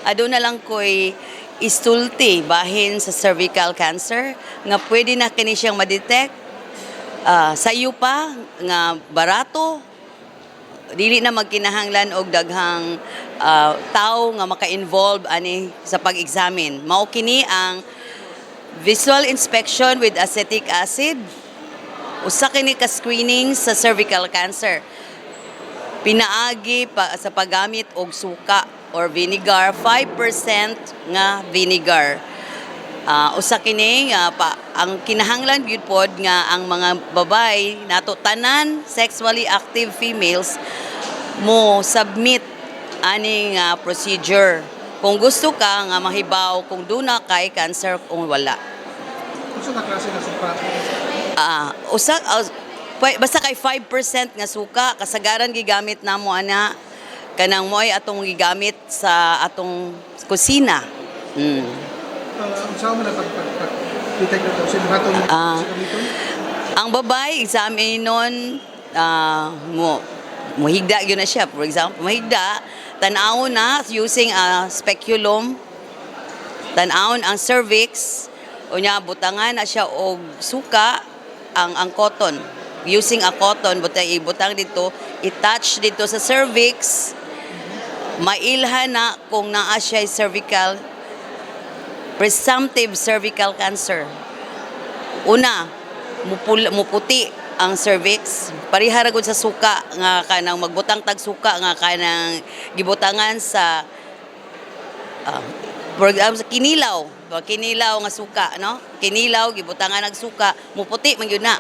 Aduna lang ko'y istulti bahin sa cervical cancer nga pwede na kini siyang ma-detect sayo pa nga barato, dili na magkinahanglan og daghang tao nga maka-involve ani sa pag-examine. Mao kini ang visual inspection with acetic acid. Usa kini ka screening sa cervical cancer. Pinaagi pa sa paggamit og suka or vinegar, 5% nga vinegar. Usa kini nga pa, ang kinahanglan gyud pod nga ang mga babay nato tanan, sexually active females, mo submit aning procedure kung gusto ka nga mahibaw kung duna kay cancer kung wala. Unsa ka klase na suka? Usa basta kay 5% nga suka, kasagaran gigamit namo ana kanang mo'y atong gigamit sa atong kusina. Unsa man ang pag pag pag detect na to? Sa buhaton sa gamiton? Ang babae, examinon, mo muhigda gyud na siya. For example, muhigda, tan-awon na using a speculum, tan-awon ang cervix, unya butangan na siya og suka ang cotton. Using a cotton, butang ibutang dito, i-touch dito sa cervix, mailhan na kung naa siya cervical presumptive cervical cancer. Una, muputi ang cervix. Pareha ra gud sa suka nga kanang magbutang tag suka nga kanang gibutangan sa for example, sa kinilaw, ba, kinilaw nga suka, no? Kinilaw gibutangan og suka, muputi man gyud na.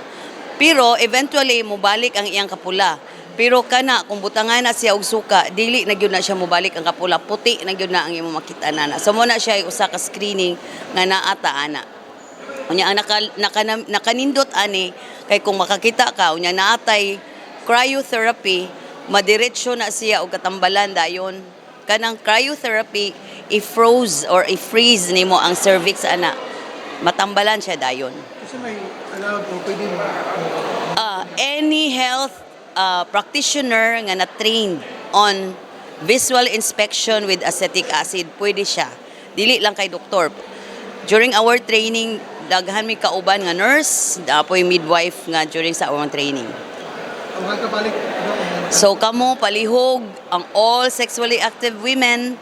Pero eventually mubalik ang iyang kapula. Pero kana kung butangan na siya og suka, dili na gyud na siya mubalik ang kapula, puti na gyud na ang imong makita na. So mo na siya usa ka screening nga naa ta ana. Unya ang naka, nakanindot ani kay kung makakita ka unya naatay cryotherapy, madiretso na siya og katambalan dayon. Kanang cryotherapy, i-froze or i-freeze nimo ang cervix ana, matambalan siya dayon. Unsa may allowed o pwede mo? Any health practitioner nga na-trained on visual inspection with acetic acid, pwede siya. Dili lang kay doktor. During our training, daghan mi kauban nga nurse, apoy midwife nga during sa among training. Ang nga kabalik no, ang So kamo palihog ang all sexually active women,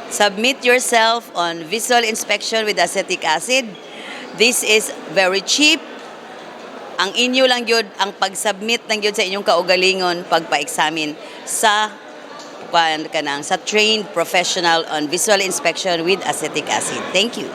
submit yourself on visual inspection with acetic acid. This is very cheap. Ang inyo lang gyud ang pag-submit lang gyud sa inyong kaugalingon pagpa-examine sa kuan kanang sa trained professional on visual inspection with acetic acid. Thank you.